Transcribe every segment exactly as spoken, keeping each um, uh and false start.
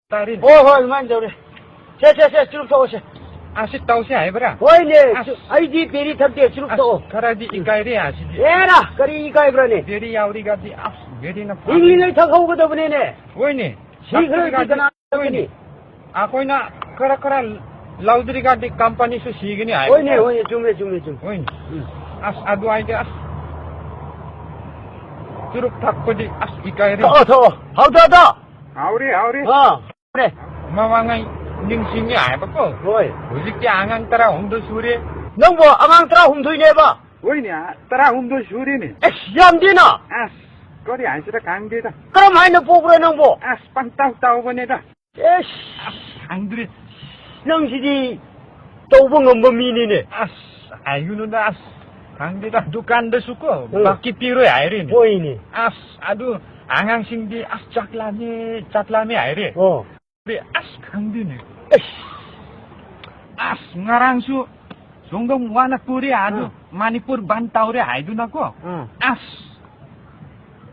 ꯇꯥꯔꯦꯅꯦ꯫ ꯍꯣꯏ, ꯍꯣꯏ, ꯑꯗꯨꯃꯥꯏꯅ ꯇꯧꯔꯦ꯫ ꯁꯦ, ꯁꯦ, ꯁꯦ, ꯆꯨꯔꯨꯞ ꯊꯛꯑꯣꯁꯦ꯫ ꯑꯁꯤ ꯇꯧꯁꯦ ꯍꯥꯏꯕ꯭ꯔꯥ? ꯍꯣꯏꯅꯦ, ꯑꯁ꯫ ꯆꯨ-, ꯑꯩꯗꯤ ꯕꯦꯔꯤ ꯊꯛꯇꯦ, ꯆꯨꯔꯨꯞ ꯑꯁ, ꯊꯛꯑꯣ꯫ ꯈꯔꯗꯤ ꯎꯝ꯫ ꯏꯀꯥꯏꯔꯦ ꯑꯁꯤꯗꯤ꯫ ꯑꯦꯔꯥ, ꯀꯔꯤ ꯏꯀꯥꯏꯕ꯭ꯔꯥꯅꯦ? ꯕꯦꯔꯤ ꯌꯥꯎꯔꯤꯒꯗꯤ, ꯑꯁ, ꯕꯦꯔꯤꯅ ꯐꯥꯕꯅꯤ꯫ ꯍꯤꯡꯂꯤꯉꯩ ꯊꯛꯍꯧꯒꯗꯕꯅꯤꯅꯦ꯫ ꯍꯣꯏꯅꯦ꯫ ꯁꯤꯈ꯭ꯔꯗꯤ ꯊꯛꯇ꯭ꯔꯤꯒꯗꯤ ꯀꯅꯥ ꯊꯛꯀꯅꯤ? ꯍꯣꯏꯅꯦ꯫ ꯑꯩꯈꯣꯏꯅ ꯈꯔ ꯈꯔ ꯂꯧꯗ꯭ꯔꯤꯒꯗꯤ ꯀꯝꯄꯅꯤꯁꯨ ꯁꯤꯒꯅꯤ ꯍꯥꯏꯕꯀꯣ꯫ ꯍꯣꯏꯅꯦ, ꯍꯣꯏꯅꯦ, ꯆꯨꯝꯃꯦ, ꯆꯨꯝꯃꯦ, ꯆꯨꯝꯃꯦ꯫ ꯍꯣꯏꯅꯦ꯫ ꯎꯝ꯫ ꯑꯁ, ꯑꯗꯨ ꯍꯥꯏꯗꯤ, ꯑꯁ, ꯆꯨꯔꯨꯞ ꯊꯛꯄꯗꯤ, ꯑꯁ, ꯏꯀꯥꯏꯔꯦ꯫ ꯊꯛꯑꯣ, ꯊꯛꯑꯣ꯫ ꯍꯥꯎꯗ, ꯍꯥꯎꯗ꯫ ꯍꯥꯎꯔꯦ, ꯍꯥꯎꯔꯦ꯫ ꯑꯥ꯫ ꯍꯣꯏ꯫ ꯃꯃꯥꯡꯉꯩ ꯅꯤꯡꯁꯤꯡꯉꯦ ꯍꯥꯏꯕꯀꯣ꯫ ꯍꯣꯏ꯫ ꯍꯧꯖꯤꯛꯇꯤ ꯑꯉꯥꯡ ꯇꯔꯥꯍꯨꯝꯗꯣꯏ ꯁꯨꯔꯦ꯫ ꯅꯪꯕꯨ ꯑꯉꯥꯡ ꯇꯔꯥꯍꯨꯝꯗꯣꯏꯅꯦꯕ? ꯍꯣꯏꯅꯦ, ꯇꯔꯥꯍꯨꯝꯗꯣꯏ ꯁꯨꯔꯦꯅꯦ꯫ ꯑꯁ, ꯌꯥꯝꯗꯦꯅ꯫ ꯑꯁ, ꯀꯔꯤ ꯍꯥꯏꯁꯤꯔ ꯈꯪꯗꯦꯗ꯫ ꯀꯔꯝ ꯍꯥꯏꯅ ꯄꯣꯛꯄ꯭ꯔꯣ ꯅꯪꯕꯨ? ꯑꯁ, ꯄꯪꯇꯧ ꯇꯧꯕꯅꯦꯗ꯫ ꯑꯦꯁ꯫ ꯑꯁ, ꯈꯪꯗ꯭ꯔꯦ꯫ ꯅꯪꯁꯤꯗꯤ ꯇꯧꯕ ꯉꯝꯕ ꯃꯤꯅꯤꯅꯦ꯫ ꯑꯁ, ꯍꯥꯏꯒꯅꯨꯗ, ꯑꯁ, ꯈꯪꯗꯦꯗ, ꯗꯨꯀꯥꯟꯗꯁꯨ ꯀꯣ, ꯎꯝ꯫ ꯕꯥꯀꯤ ꯄꯤꯔꯣꯏ ꯍꯥꯏꯔꯦꯅꯦ꯫ ꯍꯣꯏꯅꯦ꯫ ꯑꯁ, ꯑꯗꯨ ꯑꯉꯥꯡꯁꯤꯡꯗꯤ, "ꯑꯁ, ꯆꯥꯛ ꯂꯥꯝꯃꯦ, ꯆꯥꯛ ꯂꯥꯝꯃꯦ" ꯍꯥꯏꯔꯦ꯫ ꯑꯣ꯫ ꯑꯁ, ꯈꯪꯗꯦꯅꯦ꯫ ꯑꯁ꯫ ꯑꯁ, ꯉꯔꯥꯡꯁꯨ ꯁꯪꯒꯣꯝ ꯋꯥꯅ ꯄꯨꯔꯦ, ꯑꯗꯨ ꯎꯝ꯫ ꯃꯅꯤꯄꯨꯔ ꯕꯟ ꯇꯧꯔꯦ ꯍꯥꯏꯗꯨꯅꯀꯣ꯫ ꯎꯝ꯫ ꯑꯁ,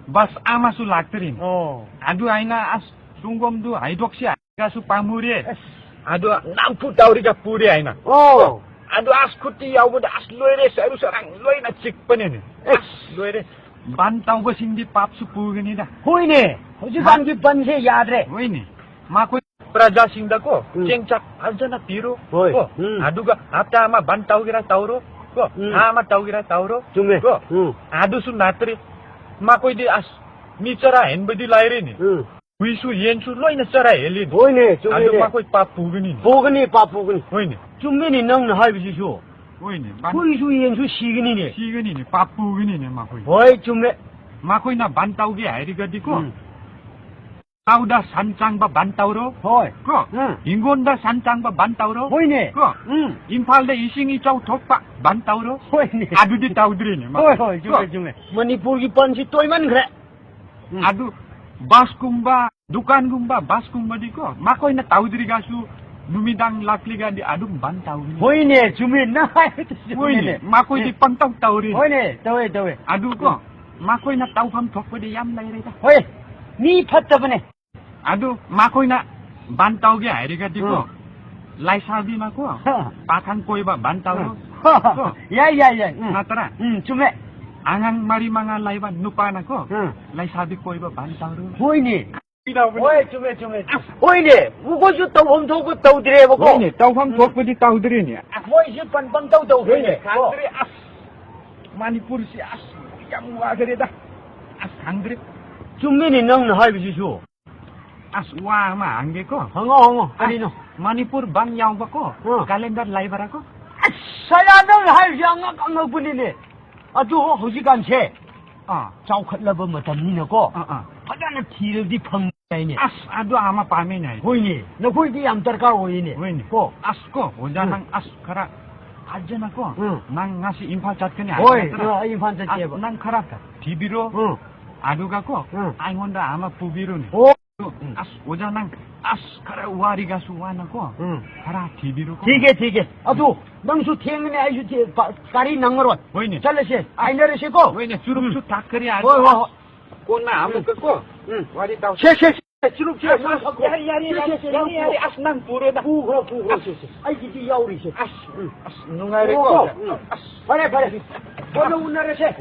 ꯕꯁ ꯑꯃꯁꯨ ꯂꯥꯛꯇ꯭ꯔꯤꯅꯦ꯫ ꯑꯣ꯫ ꯑꯗꯨ ꯑꯩꯅ, "ꯑꯁ, ꯁꯪꯒꯣꯝꯗꯨ ꯍꯥꯏꯗꯣꯛꯁꯤ" ꯍꯥꯏꯔꯒꯁꯨ ꯄꯥꯝꯃꯨꯔꯦ꯫ ꯑꯁ꯫ ꯑꯗꯨ ꯅꯝꯐꯨ ꯇꯧꯔꯒ ꯄꯨꯔꯦ ꯑꯩꯅ꯫ ꯑꯣ꯫ ꯑꯗꯨ ꯑꯁ ꯈꯨꯠꯇꯤ ꯌꯥꯎꯕꯗ ꯑꯁ ꯂꯣꯏꯔꯦ, ꯁꯔꯨ ꯁꯔꯥꯡ ꯂꯣꯏꯅ ꯆꯤꯛꯄꯅꯤꯅꯦ꯫ ꯑꯁ꯫ ꯑꯁ, ꯂꯣꯏꯔꯦ꯫ ꯕꯟ ꯇꯧꯕꯁꯤꯡꯗꯤ ꯄꯥꯞꯁꯨ ꯄꯨꯒꯅꯤꯗ꯫ ꯍꯣꯏꯅꯦ, ꯍꯧꯖꯤꯛꯀꯥꯟꯒꯤ ꯕꯟꯁꯦ ꯌꯥꯗ꯭ꯔꯦ꯫ ꯍꯣꯏꯅꯦ꯫ ꯃꯈꯣꯏ ꯄ꯭ꯔꯖꯥꯁꯤꯡꯗꯀꯣ, ꯎꯝ꯫ ꯆꯦꯡ ꯆꯥꯛ ꯐꯖꯅ ꯄꯤꯔꯣ꯫ ꯍꯣꯏ꯫ ꯀꯣ? ꯎꯝ꯫ ꯑꯗꯨꯒ ꯍꯞꯇꯥ ꯑꯃ ꯕꯟ ꯇꯧꯒꯦꯔꯥ ꯇꯧꯔꯣ꯫ ꯀꯣ? ꯎꯝ꯫ ꯊꯥ ꯑꯃ ꯇꯧꯒꯦꯔꯥ ꯇꯧꯔꯣ꯫ ꯆꯨꯝꯃꯦ꯫ ꯀꯣ? ꯎꯝ꯫ ꯑꯗꯨꯁꯨ ꯅꯠꯇ꯭ꯔꯦ꯫ ꯃꯈꯣꯏꯗꯤ ꯑꯁ, ꯃꯤ ꯆꯔꯥ ꯍꯦꯟꯕꯗꯤ ꯂꯥꯏꯔꯦꯅꯦ꯫ ꯎꯝ꯫ ꯍꯨꯏꯁꯨ ꯌꯦꯟꯁꯨ ꯂꯣꯏꯅ ꯆꯔꯥ ꯍꯦꯜꯂꯤꯅꯦ꯫ ꯍꯣꯏꯅꯦ, ꯆꯨꯝꯃꯤꯅꯦ꯫ ꯑꯗꯨ ꯃꯈꯣꯏ ꯄꯥꯞ ꯄꯨꯒꯅꯤꯅꯦ꯫ ꯄꯨꯒꯅꯤ, ꯄꯥꯞ ꯄꯨꯒꯅꯤ꯫ ꯍꯣꯏꯅꯦ꯫ ꯆꯨꯝꯃꯤꯅꯦ ꯅꯪꯅ ꯍꯥꯏꯕꯁꯤꯁꯨ꯫ ꯍꯣꯏꯅꯦ, ꯕꯟ ꯍꯨꯏꯁꯨ ꯌꯦꯟꯁꯨ ꯁꯤꯒꯅꯤꯅꯦ꯫ ꯁꯤꯒꯅꯤꯅꯦ, ꯄꯥꯞ ꯄꯨꯒꯅꯤꯅꯦ ꯃꯈꯣꯏ꯫ ꯍꯣꯏ, ꯆꯨꯝꯃꯦ꯫ ꯃꯈꯣꯏꯅ ꯕꯟ ꯇꯧꯒꯦ ꯍꯥꯏꯔꯒꯗꯤꯀꯣ, ꯎꯝ꯫ ꯂꯧꯗ ꯁꯟ ꯆꯪꯕ ꯕꯟ ꯇꯧꯔꯣ꯫ ꯍꯣꯏ꯫ ꯀꯣ? ꯎꯝ꯫ ꯍꯤꯡꯒꯣꯜꯗ ꯁꯟ ꯆꯪꯕ ꯕꯟ ꯇꯧꯔꯣ꯫ ꯍꯣꯏꯅꯦ꯫ ꯀꯣ? ꯎꯝ꯫ ꯏꯝꯐꯥꯜꯗ ꯏꯁꯤꯡ ꯏꯆꯥꯎ ꯊꯣꯛꯄ ꯕꯟ ꯇꯧꯔꯣ꯫ ꯍꯣꯏꯅꯦ꯫ ꯑꯗꯨꯗꯤ ꯇꯧꯗ꯭ꯔꯤꯅꯦ ꯃꯈꯣꯏ꯫ ꯍꯣꯏ, ꯍꯣꯏ, ꯆꯨꯝꯃꯦ, ꯀꯣ? ꯆꯨꯝꯃꯦ꯫ ꯃꯅꯤꯄꯨꯔꯒꯤ ꯕꯟꯁꯤ ꯇꯣꯏꯃꯟꯈ꯭ꯔꯦ꯫ ꯎꯝ꯫ ꯑꯗꯨ ꯕꯁꯀꯨꯝꯕ, ꯗꯨꯀꯥꯟꯒꯨꯝꯕ, ꯕꯁꯀꯨꯝꯕꯗꯤꯀꯣ, ꯃꯈꯣꯏꯅ ꯇꯧꯗ꯭ꯔꯤꯒꯁꯨ ꯅꯨꯃꯤꯗꯥꯡ ꯂꯥꯛꯂꯤꯒꯗꯤ ꯑꯗꯨꯝ ꯕꯟ ꯇꯧꯒꯅꯤ꯫ ꯍꯣꯏꯅꯦ, ꯆꯨꯝꯃꯦ, ꯅꯪ ꯍꯥꯏꯕꯗꯨ ꯆꯨꯝꯃꯤꯅꯦ꯫ ꯍꯣꯏꯅꯦ, ꯃꯈꯣꯏꯗꯤ ꯎꯝ꯫ ꯄꯪꯇꯧ ꯇꯧꯔꯤ꯫ ꯍꯣꯏꯅꯦ, ꯇꯧꯋꯦ, ꯇꯧꯋꯦ꯫ ꯑꯗꯨꯀꯣ, ꯎꯝ꯫ ꯃꯈꯣꯏꯅ ꯇꯧꯐꯝ ꯊꯣꯛꯄꯗꯤ ꯌꯥꯝ ꯂꯩꯔꯦꯗ꯫ ꯍꯣꯏ, ꯃꯤ ꯐꯠꯇꯕꯅꯦ꯫ ꯑꯗꯨ ꯃꯈꯣꯏꯅ ꯕꯥꯟ ꯇꯧꯒꯦ ꯍꯥꯏꯔꯒꯗꯤꯀꯣ, ꯎꯝ꯫ ꯂꯩꯁꯥꯕꯤꯅꯀꯣ, ꯍꯥ꯫ ꯄꯥꯈꯪ ꯀꯣꯏꯕ ꯕꯥꯟ ꯇꯧꯔꯣ꯫ ꯍꯥ꯫ ꯀꯣ? ꯌꯥꯏ, ꯌꯥꯏ, ꯌꯥꯏ꯫ ꯎꯝ꯫ ꯅꯠꯇ꯭ꯔꯥ? ꯎꯝ, ꯆꯨꯝꯃꯦ꯫ ꯑꯉꯥꯡ ꯃꯔꯤ ꯃꯉꯥ ꯂꯩꯕ ꯅꯨꯄꯥꯅꯀꯣ, ꯎꯝ꯫ ꯂꯩꯁꯥꯕꯤ ꯀꯣꯏꯕ ꯕꯥꯟ ꯇꯧꯔꯣ꯫ ꯍꯣꯏꯅꯦ꯫ ꯍꯣꯏ, ꯆꯨꯝꯃꯦ, ꯆꯨꯝꯃꯦ, ꯆꯨꯝꯃꯦ꯫ ꯍꯣꯏꯅꯦ, ꯃꯈꯣꯏꯁꯨ ꯇꯧꯐꯝ ꯊꯣꯛꯄ ꯇꯧꯗ꯭ꯔꯦꯕꯀꯣ꯫ ꯍꯣꯏꯅꯦ, ꯇꯧꯐꯝ ꯎꯝ꯫ ꯊꯣꯛꯄꯗꯤ ꯇꯧꯗ꯭ꯔꯤꯅꯦ꯫ ꯃꯣꯏꯁꯨ ꯄꯟ-, ꯄꯪꯇꯧ ꯇꯧꯈ꯭ꯔꯦꯅꯦ꯫ ꯍꯣꯏꯅꯦ, ꯈꯪꯗ꯭ꯔꯦ, ꯑꯁ꯫ ꯃꯅꯤꯄꯨꯔꯁꯤ, ꯑꯁ, ꯌꯥꯝ ꯋꯥꯈ꯭ꯔꯦꯗ꯫ ꯑꯁ, ꯈꯪꯗ꯭ꯔꯦ꯫ ꯆꯨꯝꯃꯤꯅꯦ ꯅꯪꯅ ꯍꯥꯏꯕꯁꯤꯁꯨ꯫ ꯑꯁ, ꯋꯥ ꯑꯃ ꯍꯪꯒꯦꯀꯣ꯫ ꯍꯪꯉꯣ, ꯍꯪꯉꯣ, ꯀꯔꯤꯅꯣ? ꯑꯁ, ꯃꯅꯤꯄꯨꯔ ꯕꯟ ꯌꯥꯎꯕꯀꯣ, ꯑꯥ꯫ ꯀꯦꯂꯦꯟꯗꯔ ꯂꯩꯕ꯭ꯔꯥꯀꯣ? ꯑꯁ, ꯁꯌꯥ, ꯅꯪꯅ ꯍꯥꯏꯕꯁꯤ ꯑꯉꯛ ꯑꯉꯛꯄꯅꯤꯅꯦ꯫ ꯑꯗꯨ ꯍꯧꯖꯤꯛꯀꯥꯟꯁꯦ ꯑꯥ꯫ ꯆꯥꯎꯈꯠꯂꯕ ꯃꯇꯝꯅꯤꯅꯀꯣ, ꯑꯥ, ꯑꯥ꯫ ꯐꯖꯅ ꯊꯤꯔꯗꯤ ꯐꯪ ꯌꯥꯏꯅꯦ꯫ ꯑꯁ, ꯑꯗꯨ ꯑꯃ ꯄꯥꯝꯃꯤꯅꯦ꯫ ꯍꯣꯏꯅꯦ, ꯅꯈꯣꯏꯗꯤ ꯌꯥꯝ ꯗꯔꯀꯥꯔ ꯑꯣꯏꯌꯦꯅꯦ꯫ ꯍꯣꯏꯅꯦ꯫ ꯀꯣ? ꯑꯁ ꯀꯣ, ꯑꯣꯖꯥ ꯎꯝ꯫ ꯅꯪ ꯑꯁ ꯈꯔ ꯐꯖꯅꯀꯣ, ꯎꯝ꯫ ꯅꯪ ꯉꯁꯤ ꯏꯝꯐꯥꯜ ꯆꯠꯀꯅꯤ ꯍꯣꯏ, ꯍꯥꯏꯕ ꯅꯠꯇ꯭ꯔꯥ? ꯑ, ꯑꯩ ꯏꯝꯐꯥꯜ ꯆꯠꯀꯦꯕ꯫ ꯑꯁ, ꯅꯪ ꯈꯔ ꯊꯤꯕꯤꯔꯣ꯫ ꯎꯝ꯫ ꯑꯗꯨꯒ ꯀꯣ, ꯎꯝ꯫ ꯑꯩꯉꯣꯟꯗ ꯑꯃ ꯄꯨꯕꯤꯔꯣꯅꯦ꯫ ꯑꯣ꯫ ꯎꯝ꯫ ꯑꯁ, ꯑꯣꯖꯥ ꯅꯪ ꯑꯁ ꯈꯔ ꯋꯥꯔꯤꯒꯁꯨ ꯋꯥꯅꯀꯣ, ꯎꯝ꯫ ꯈꯔ ꯊꯤꯕꯤꯔꯣꯀꯣ꯫ ꯊꯤꯒꯦ, ꯊꯤꯒꯦ꯫ ꯑꯗꯨ ꯅꯪꯁꯨ ꯊꯦꯡꯒꯅꯤ, ꯑꯩꯁꯨ ꯊꯦ-, ꯄ-, ꯒꯥꯔꯤ ꯅꯪꯉꯔꯣꯏ꯫ ꯍꯣꯏꯅꯦ꯫ ꯆꯠꯂꯁꯦ, ꯑꯁ, ꯍꯥꯏꯅꯔꯁꯦꯀꯣ꯫ ꯍꯣꯏꯅꯦ, ꯆꯨꯔꯨꯞꯁꯨ ꯎꯝ꯫ ꯊꯛꯈ꯭ꯔꯦ, ꯍꯣꯏ, ꯍꯣꯏ, ꯑꯁ꯫ ꯍꯣꯏ꯫ ꯀꯣꯟꯅ ꯑꯃꯨꯛꯀ ꯀꯣ, ꯎꯝ꯫ ꯋꯥꯔꯤ ꯇꯧꯁꯦ꯫ ꯁꯦ, ꯁꯦ, ꯁꯦ, ꯆꯨꯔꯨꯞꯁꯦ, ꯑꯁ, ꯑꯁ, ꯌꯥꯔꯦ, ꯌꯥꯔꯦ, ꯁꯦ, ꯁꯦ, ꯌꯥꯔꯦ, ꯁꯦ, ꯌꯥꯔꯦ, ꯅꯪ ꯌꯥꯔꯦ, ꯄꯨꯔꯣ꯫ ꯑꯁ, ꯅꯪ ꯄꯨꯔꯣꯗ꯫ ꯄꯨꯈ꯭ꯔꯣ, ꯄꯨꯈ꯭ꯔꯣ, ꯑꯁ, ꯁꯦ, ꯁꯦ꯫ ꯑꯩꯒꯤꯗꯤ ꯌꯥꯎꯔꯤꯁꯦ꯫ ꯑꯁ, ꯎꯝ꯫ ꯑꯁ, ꯅꯨꯡꯉꯥꯏꯔꯦꯀꯣ꯫ ꯄꯨꯈ꯭ꯔꯣ꯫ ꯎꯝ꯫ ꯑꯁ꯫ ꯐꯔꯦ, ꯐꯔꯦ꯫ ꯀꯣꯟꯅ ꯎꯅꯔꯁꯦ꯫